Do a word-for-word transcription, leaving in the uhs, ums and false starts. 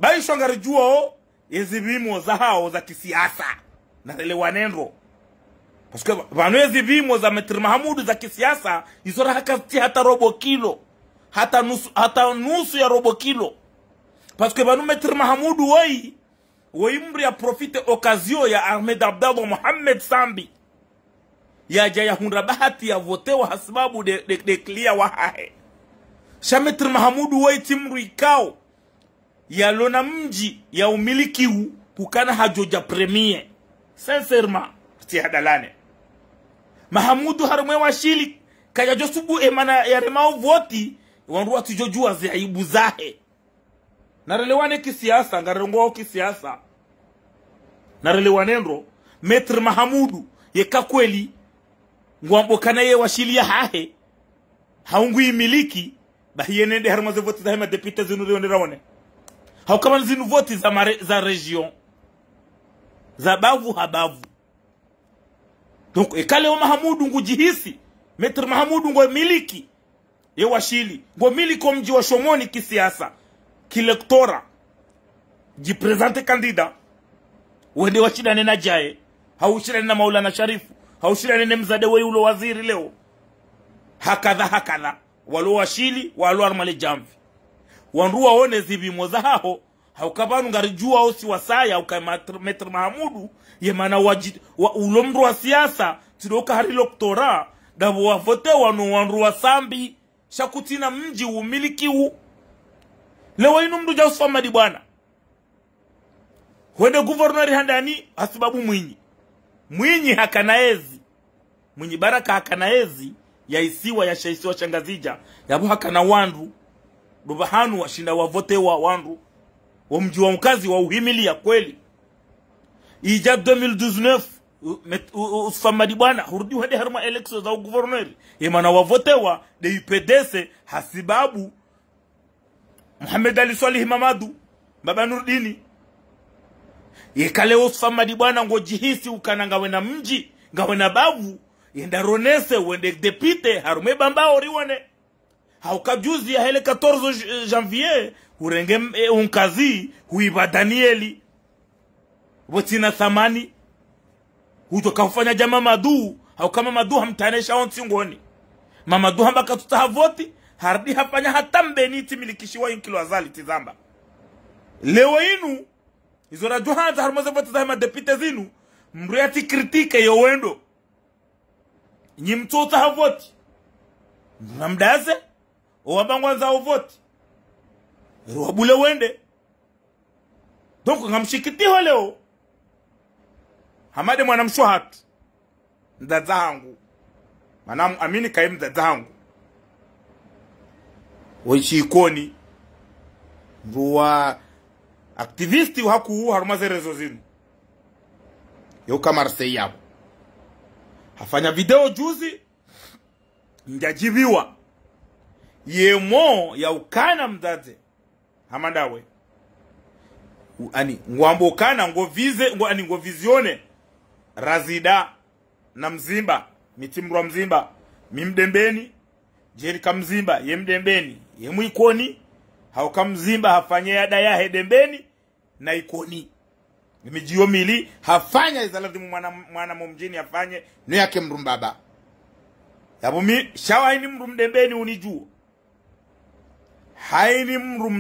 Ba isho ngaridjuwao ezipvimo zahawo za kisiasa. Narelewane ndro. Parce que pvanu ezipvimo za Maître Mahamudu za kisiasa, izo rahakati hata robo kilo. Hata nusu, hata nusu ya robo kilo. Parce que pvanu Maître Mahamudu woyi, woyi mdru ya profite occasion ya Ahmed Abdallah Mohamed Sambi. Yadja yahundra bahati yavotewa hasibabu de, de, de client wahahe. Sha Maître Mahamudu woyi tsi mdru ikao yalona mdji ya umiliki wu, hukana hadjodja premier. Sincèrement, tsi hadalane. Mahamudu harumwa ewashili, kadjadjo subu emana yarema ovoti, wandru watsidjodjuwa ze aibu zahe. Narelewane kisiasa, ngarongowao kisiasa. Narelewane ndro, Maître Mahamudu, yeka kweli, ngwambo kana ye washili yahahe, hau nguimiliki, bahi yenende harumwa ze voti zahe madéputé zinu rione raone. Hau kama zinu voti za mare-, za région. Za bavu ha bavu. Donc, eka leo Mahamudu ngudjihisi, Maître Mahamudu ngomiliki ye washili, ngomiliki omdji wa Shomoni kisiasa, kilectorat, djiprésente candidat, wende washindane na Djae, hau shindane na Maulana Sharifu, hau shindane ne mdzadze woyi ulo waziri leo. Hakadha, hakadha, walo washili, walo harumwa le djamvi. Wandru waone zipvimo zahaho, hauka pvanu ngaridjuwao si wasaya, hauka Maître, Maître Mahamudu, yemana wadji-, wa, ulo mdru wa siasa, tsi ndo uka hari lectorat, ndapvo wavotewa no wandru wa Sambi, sha kutsina mdji umiliki wu. Leo inu mdru dja Youssouf Hamadi Bwana. Hwende gouverneur handani, hasibabu Mwinyi. Mwinyi hakana ezi. Mwinyi Baraka hakana ezi ya isiwa, ya sha isiwa sha Ngazidja, yapvo hakana wandru, ndo pvahanu washinda wavotewa wandru, wo mdji wa Mkazi wa uhimili ya kweli. Idja deux mille dix-neuf, u-, met-, u-, u-, Youssouf Hamadi Bwana, hurudi hwende harumwa élection za ugouverneur. Yemana wavotewa, nde U P D C, hasibabu Mohamed Ali Soilihi Mamadou, Baba Nourdine. Yeka leo Youssouf Hamadi Bwana ngodjihisi ukana ngawena mdji, ngawena bavu, yenda ronese, wende député, harumwa e Bambao rione. Hauka juzi yahe le quatorze j-, janvier, urenge m-, e, Unkazi, huiba Danieli. Pvo tsina thamani. Hudjo kahufanya dja Mamadou, hauka Mamadou hamtanesha ontsi ngoni. Mamadou hamba katsutsaha voti, harudi hafanya hata Mbeni tsi milikishiwa inkilo Azali tsi zamba. Leo inu, izo radjo handza harumwa ze voti zahe madéputé zinu, mdru yatsi critiqué yo wendo. Nyi mtsotsaha voti. Mdru namdaze, owamba ngwandzao voti. Ruwabule wende. Donc, ngamshikitiho leo. Hamade mwana mshe wahatru. Mdzadze hangu. Mana mu amini kayi mdzadze hangu. Woyi shi Ikoni. Mdru wa activiste wa hakuu harumwa ze réseaux zinu. Yo ka Marseille yapvo. Hafanya video juzi. Ndjadjibiwa. Yemo ya ukana mdzadze. Hama ndawe. U-, ani, ngwambo ukana, ngo vize, ngo, ani, ngo visionné. Razida, na Mzimba, mi tsi mdru wa Mzimba, mi Mdembeni, djeli ka Mzimba, ye Mdembeni, ye Mwikoni, hauka Mzimba hafanye yada yahe Dembeni, na Ikoni. Midji yo mili, hafanya iza lazimu mwana, mwana mo mdjini hafanye, no yake mdru mbaba. Yapvo mi, sha wa hayini mdru Mdembeni unidjuo. Hayini mdru